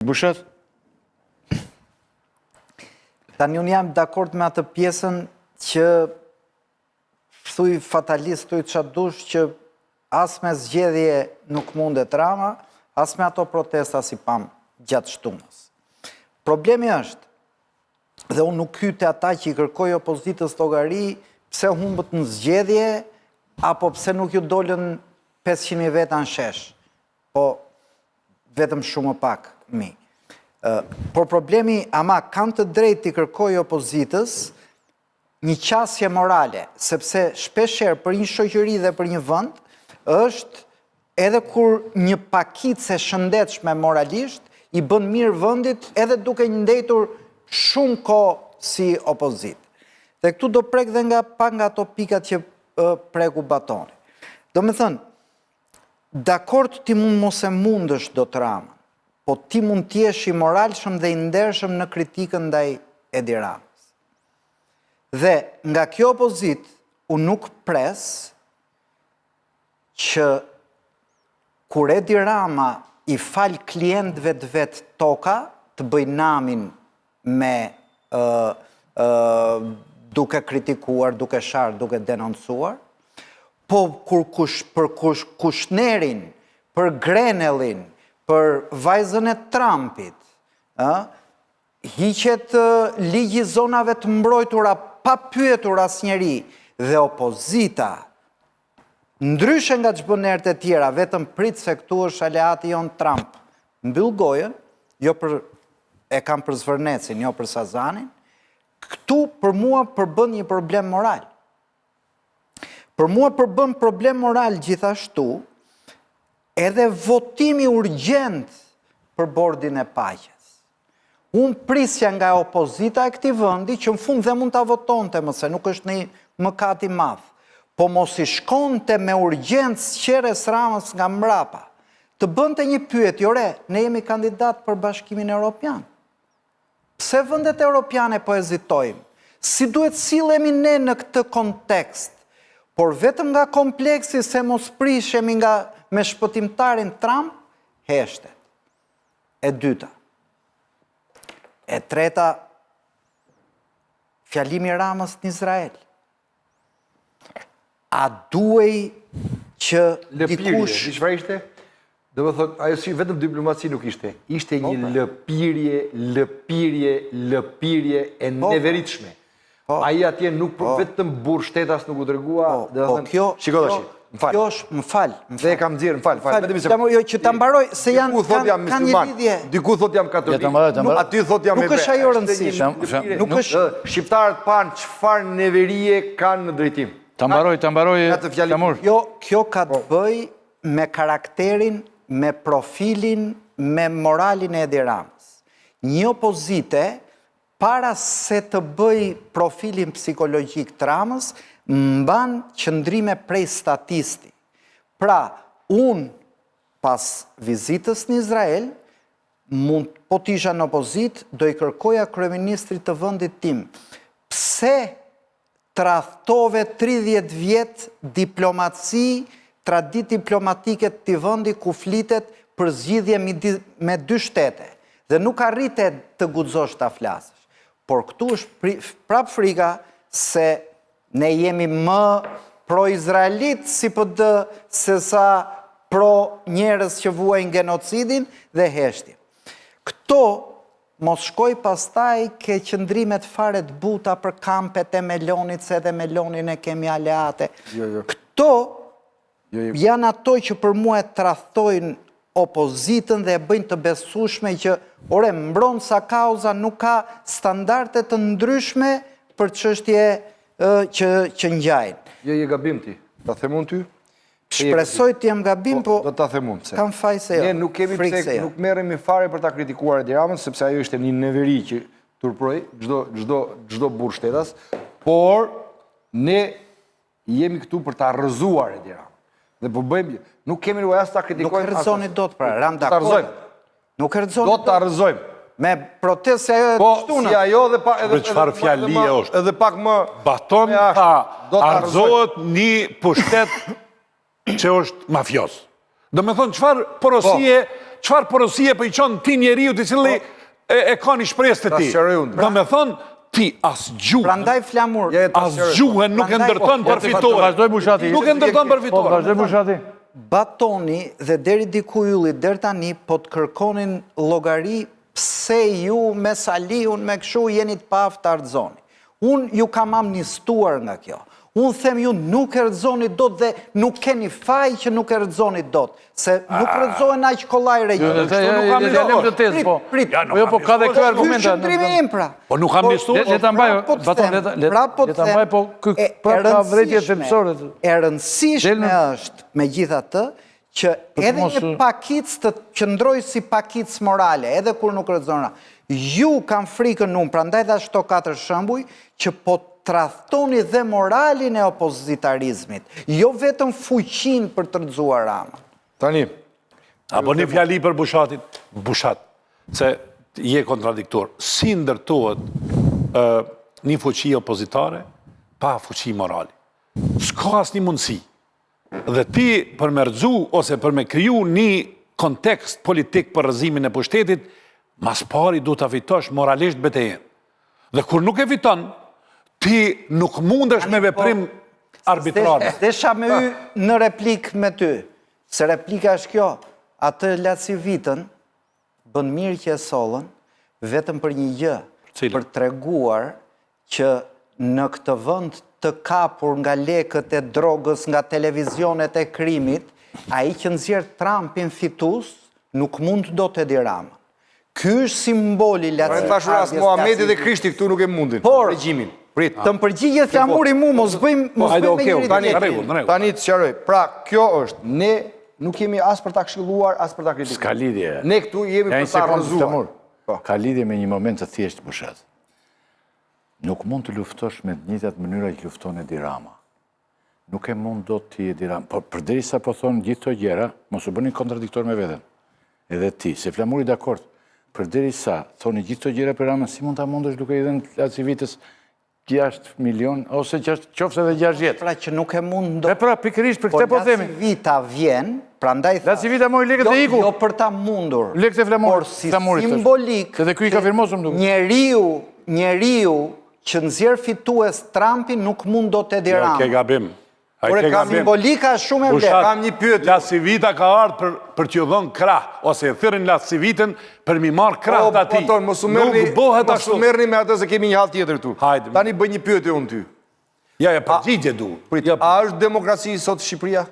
Bushat? Tani unë jam dakord me atë pjesën që thuj fatalist, thuj ça dush që as me zgjedhje nuk mundet Rama, as me ato protesta si pamë gjatë shtunës. Problemi është, dhe unë nuk hyj te ata që i kërkoj opozitës llogari pse humbët në zgjedhje, apo pse nuk ju dolën 500.000 veta në shesh. Po, vetëm shumë më pak mi. Por problemi, ama kam të drejtë t'i kërkoj opozitës një qasje morale, sepse shpeshherë për një shoqëri dhe për një vend, është edhe kur një pakicë e shëndetshme moralisht, i bën mirë vendit edhe duke ndejtur shumë kohë si opozitë. Dhe këtu do prek dhe nga pak nga ato pikat që preku Batoni. Domethënë, Dakord ti mund mos e mundësh dot Ramën, po ti mund të jesh i moralshëm dhe i ndershëm në kritikën ndaj Edi Ramës. Dhe nga kjo opozitë unë nuk pres që kur Edi Rama i fal klientëve të vet toka të bëjë namin me ë ë duke kritikuar, duke sharë, duke denoncuar, po kur kush për kush Kushnerin, për Grenellin, për vajzën e Trumpit, ë hiqet ligji i zonave të mbrojtura pa pyetur asnjeri dhe opozita Ndryshe nga ç'bën herët e tjera, vetëm prit se këtu është aleati jonë Trump. Mbyll gojën, jo për e kam për Zvërnecin, jo për Sazanin. Këtu për mua përbën një problem moral. Për mua përbën problem moral gjithashtu edhe votimi urgjent për bordin e paqes. Unë prisja nga opozita e këtij vendi që në fund dhe mund ta votonte më se nuk është një mëkat i madh. Po mos i shkonte me urgjencë qeres Ramës nga mbrapa. Të bënte një pyetje, ore, ne jemi kandidat për Bashkimin Europian. Pse vendet europiane po hezitojmë? Si duhet sillemi ne në këtë kontekst? Por vetëm nga kompleksi se mos prishemi nga me shpëtimtarin Trump, heshtet. E dyta. E treta, fjalimi i Ramës në Izrael. A duhej që dikush... Lëpirje, çfarë ishte? Domethënë, ajo si vetëm diplomaci nuk ishte. Ishte një po, pra. lëpirje, lëpirje, lëpirje e po, pra. neveritshme. Po. Ai atje nuk po. vetëm burrështetas nuk u tregua, po, dhe po, kjo, shiko tash. Më fal. Kjo është, më fal, më fal. Dhe e kam nxjerr, më fal, fal, vetëm një sekondë. Jo, që ta mbaroj se janë diku thotë jam musliman. Diku thotë jam katolik. Aty thotë jam Nuk është ajo rëndësishme. Nuk është shqiptarët panë çfarë neverie kanë në drejtim. Ta mbaroj, ta mbaroj. Flamur. Jo, kjo ka të bëjë me karakterin, me profilin, me moralin e Edi Ramës. Një opozite Para se të bëjë profilin psikologjik të Ramës, mban qëndrime prej statisti. Pra, unë pas vizitës në Izrael, mund po të isha në opozitë, do i kërkoja kryeministrit të vendit tim, pse tradhtove 30 vjet diplomaci, traditë diplomatike të këtij vendi ku flitet për zgjidhje me dy shtete dhe nuk arrite të guxosh ta flasësh. Por këtu është prapë frika se ne jemi më pro-izraelit si PD sesa pro njerëz që vuajnë genocidin dhe heshtim. Këto Mos shkoj pastaj ke qëndrimet fare të buta për kampet e Melonit se edhe Melonin e kemi aleate. Jo, jo. Këto jo, jo. janë ato që për mua e tradhtojnë opozitën dhe e bëjnë të besueshme që ore mbron sa kauza nuk ka standarde të ndryshme për çështje që që ngjajnë. Jo, je gabim ti. Ta them unë ty? Shpresoj të jem gabim, po, po do ta them unë pse. Kam faj se jo. Ne nuk kemi pse jo. nuk merremi fare për ta kritikuar Edi Ramën sepse ajo ishte një neveri që turpëroi çdo çdo çdo burrështetas, por ne jemi këtu për ta rrëzuar Edi Ramën. Dhe po bëjmë, nuk kemi nevojë as ta kritikojmë. Nuk e rrëzoni dot pra, ram dakord. Nuk e rrëzoni. Do ta rrëzojmë. Me protestë si ajo e po, shtunës. Po, si ajo dhe pa edhe çfarë fjalie është. Edhe pak më Baton tha, rrëzohet një pushtet që është mafioz. Domethënë çfarë porosie po. çfarë porosie po i çon ti njeriut i cili po, e, e ka një shpresë te ti. Domethënë, ti as gjuhën, Prandaj Flamur, as gjuhën nuk e ndërton për fitore. Vazhdoj Bushati. Nuk e ndërton për fitore. Po, vazhdoj Bushati. Batoni dhe deri diku Ylli deri tani po të kërkonin llogari pse ju me Saliun me kështu jeni të paaftë ta rrëzoni. Unë ju kam amnistuar nga kjo. Unë them ju nuk e rrëzoni dot dhe nuk keni faj që nuk e rrëzoni dot, se nuk ah. rrëzohen aq kollaj regjime. Kështu nuk amnistuar. Këtë tezë, po. Prit, po jo, po ka dhe këto argumente. Ky qëndrimi im pra. Po nuk amnistuar. Le ta mbaj, po Baton, le ta le po ta mbaj, po ky pra ka vërejtje thelbësore. E rëndësishme është megjithatë që edhe një pakicë të qëndrojë si pakicë morale, edhe kur nuk rrëzon Rama. Ju kam frikën unë, prandaj dhashë këto katër shembuj, që po tradhtoni dhe moralin e opozitarizmit, jo vetëm fuqinë për të rrëzuar Ramën. Tani, apo një fjali për Bushatin? Bushat, se je kontradiktor. Si ndërtohet një fuqi opozitare pa fuqi morali? S'ka asnjë mundësi. Dhe ti për me rrëzu ose për me kriju një kontekst politik për rrëzimin e pushtetit, ma s'pari duhet ta fitosh moralisht betejën. Dhe kur nuk e fiton, ti nuk mundesh me po, veprim arbitrar. Desha me hy në replikë me ty, se replika është kjo, atë LaCivitën, Bën mirë që e sollën, vetëm për një gjë, për të treguar që në këtë vend të kapur nga lekët e drogës, nga televizionet e krimit, ai që nxjerr Trumpin fitues, nuk mund dot Edi Ramën. Ky është simboli i Pra thashur as Muhamedi dhe Krishti këtu nuk e mundin. Por, regjimin. Prit. Të më përgjigjet Flamuri mu, mos bëjmë mos bëjmë me njëri tjetrin. Tani, tani të sqaroj. Pra, kjo është ne Nuk jemi as për ta këshilluar, as për ta kritikuar. S'ka lidhje. Ne këtu jemi për ta rrëzuar. Po. Ka lidhje me një moment të thjeshtë Bushat. Nuk mund të luftosh me të njëjtat mënyra që lufton Edi Rama. Nuk e mund dot ti Edi Rama. Po përderisa po thonë gjithë këto gjëra, mos u bëni kontradiktor me veten. Edhe ti, se Flamuri dakord. Përderisa thoni gjithë këto gjëra për Ramën, si mund ta mundësh duke i dhënë LaCivitës 6 milion, ose qoftë edhe 60. Pra që nuk e mund dot. E pra, pikërisht për këtë po themi. Po LaCivita vjen, prandaj tha. LaCivita mori lekët e iku. Jo për ta mundur. Lekët e Flamurit. Por si simbolik. Edhe ky i ka firmosur më duket. Njeriu, njeriu që nxjerr fitues Trumpin nuk mund dot Edi jo, Ramën. Jo, ke gabim. Por e kam simbolika është shumë e vlerë. Kam një pyetje. LaCivita ka ardhur për për t'ju dhënë krah ose e thirrin LaCivitën për m'i marr krah po, të atij. Po, mos u merrni, nuk bëhet ashtu. Mos u merrni me atë se kemi një hall tjetër këtu. Hajde. Tani bëj një pyetje unë ty. Ja, ja, përgjigje du. Prit, ja, a është demokraci sot Shqipëria?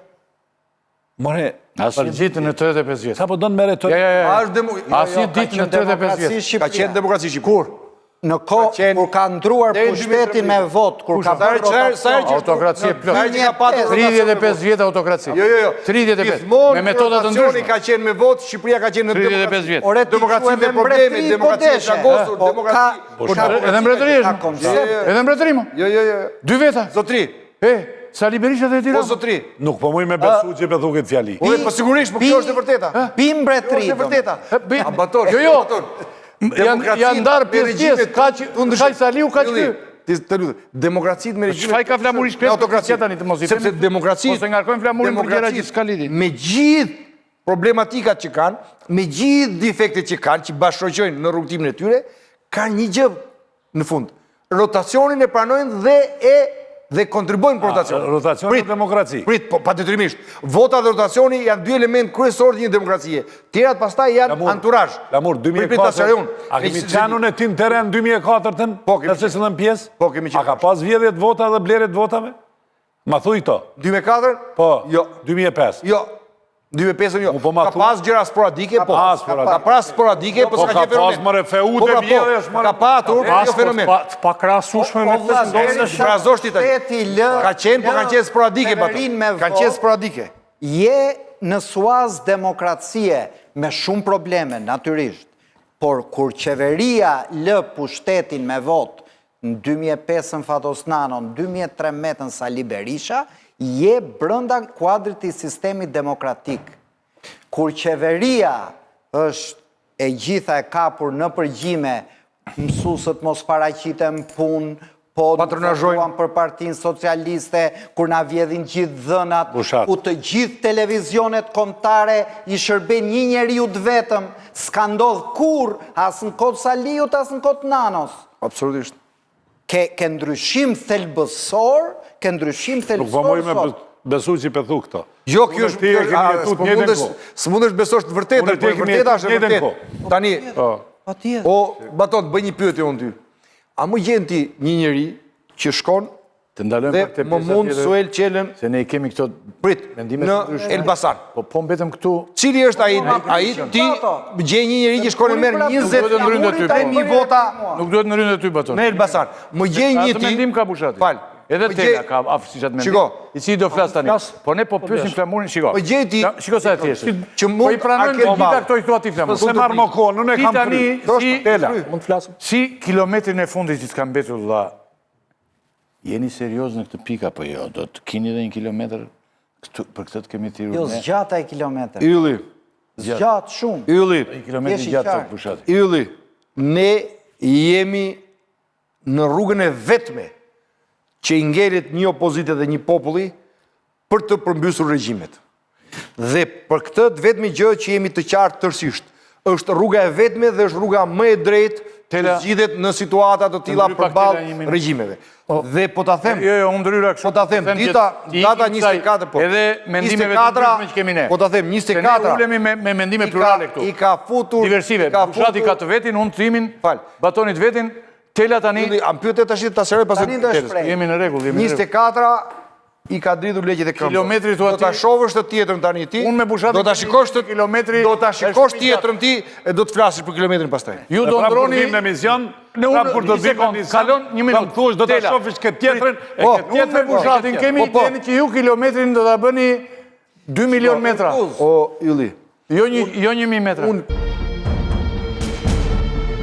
More, asnjë ditë në 35 vjet. Sa po don me retorikë? Ja, ja, ja. A është demokraci? Asnjë ditë në 35 vjet. Ka qenë demokraci Shqipëria. Kur? Në kohë kur ka ndruar pushtetin me votë, kur ka bërë rotacion. Autokraci e plotë. 35 vjet autokraci. Jo, jo, jo. 35. Me metoda të ndryshme. ka qenë me votë, Shqipëria ka qenë në demokraci. 35 vjet. Ore, demokraci me probleme, po demokraci e plagosur, po demokraci. Po, edhe mbretëri është. Edhe mbretëri mo. Jo, jo, jo. Dy veta. Zotri. E, Sali Berisha dhe Edi Po Rama. zotri. Nuk po muj me besu që pe thu këtë fjali. Po, po sigurisht, po kjo është e vërteta. Bi mbretëri. Kjo është e vërteta. Bi- A Baton, Jo, jo. Baton. Janë janë ndarë pjesë pjesë, kaq kaq Saliu, kaq ky. Ti të lutem, demokracitë me regjime. Ç'faj ka Flamuri shkret? Autokraci. Tani të mos i Sepse demokracitë Mos e ngarkojmë Flamurin për gjëra që s'ka lidhje. Me gjithë problematikat që kanë, me gjithë defektet që kanë, që bashkëshoqojnë në rrugëtimin e tyre, kanë një gjë në fund. Rotacionin e pranojnë dhe e dhe kontribuojnë për rotacion. Rotacion në demokraci. Prit, po, padetyrimisht. Vota dhe rotacioni janë dy elementë kryesorë të një demokracie. Tjerat pastaj janë anturazh. Flamur, 2004. A kemi qenë unë e ti në terren 2004-ën? Po, kemi qenë. Në pjesë? Po, kemi qenë. A ka pas vjedhje të vota dhe blerje të votave? Ma thuj këto. 2004? Po. Jo. 2005. Jo. 2005 jo. Po ka pas gjëra sporadike, po. Ka pas sporadike, po po s'ka qenë fenomen. Ka pas more feude po, pra, po, vjedhjesh, more. Ka patur, po jo fenomen. Të pakrahasueshme me këtë që ndodh në Krahasosh ti tani. Ka qenë, po kanë qenë sporadike bato. Kanë qenë sporadike. Je në suazë demokracie me shumë probleme, natyrisht. Por kur qeveria lë pushtetin me votë në 2005-ën Fatos Nano, në 2013-ën Sali Berisha, je brenda kuadrit të sistemit demokratik. Kur qeveria është e gjitha e kapur në përgjime, mësuesët mos paraqiten punë, Po nuk votuam për Partinë Socialiste kur na vjedhin gjithë dhënat, ku të gjithë televizionet kombëtare i shërbejnë një njeriu të vetëm, s'ka ndodhur kurrë as në kohë të Saliut as në kohë të Nanos. Absolutisht. Ke ke ndryshim thelbësor, ke ndryshim thelbësor. Nuk po muj me besu që pe thu këto. Jo, kjo është kjo është s'po mundesh, s'mundesh besosh të vërtetën, po e vërteta është e vërtetë. Tani, po. o Baton, bëj një pyetje unë ty. A më gjen ti një njeri që shkon të ndalojmë pak te më mund Suel Çelën se ne i kemi këto prit mendime të ndryshme në Elbasan. Po po mbetëm këtu. Cili është ai ai ti më gjen një njeri që shkon e merr 20 mijë vota nuk duhet ndërhyrë ty Baton. Në Elbasan. Më gjen një ti. Mendim ka Bushati. Fal. Edhe Tela ka afërsisht atë mendim. I cili do flas tani. Po ne po pyesim Flamurin, shiko. Po gjej ti. Shiko sa e thjeshtë. Që mund po i pranojmë të gjitha këto i thua ti Flamur. Po s'e marr më kohën, unë e kam tani si Tela. Mund të flasim. Si kilometrin e fundit që të ka mbetur vëlla. Jeni serioz në këtë pikë apo jo? Do të kini edhe një kilometër këtu për këtë të kemi thirrur jo, ne. Jo, zgjat ai kilometër. Ylli. Zgjat shumë. Ylli. Një kilometër i gjatë thotë Bushati. Ylli. Ne jemi në rrugën e vetme që i ngelet një opozite dhe një populli për të përmbysur regjimet. Dhe për këtë të vetme gjë që jemi të qartë tërësisht, është rruga e vetme dhe është rruga më e drejtë të zgjidhet në situata të tilla përballë regjimeve. Dhe po ta them, jo, jo, unë ndryra kështu. Po ta them, dita data 24 po. Edhe mendimeve të ndryshme që kemi ne. Po ta them 24. Ne ulemi me me mendime plurale këtu. I ka futur diversive. Bushati ka të vetin, unë timin. Fal. Batoni të vetin, Tela tani... A më pyete tash ta sqaroj pas Tani do shpreh. Jemi në rregull, jemi në rregull. 24 i ka dridhur leqet e këmbët. Kilometri thua ti. Do ta shohësh të tjetrën tani ti. Unë me Bushatin do ta shikosh të kilometri. Do ta shikosh tjetrën ti e do të flasësh për kilometrin pastaj. Ju do ndroni në emision, në unë kur do të vim në emision. Kalon një minutë. Do thuash do ta shohësh këtë tjetrën e po, këtë tjetrën. Unë me Bushatin kemi po, po. idenë që ju kilometrin do ta bëni 2 milion metra. O Ylli. Jo një jo 1000 metra. Unë.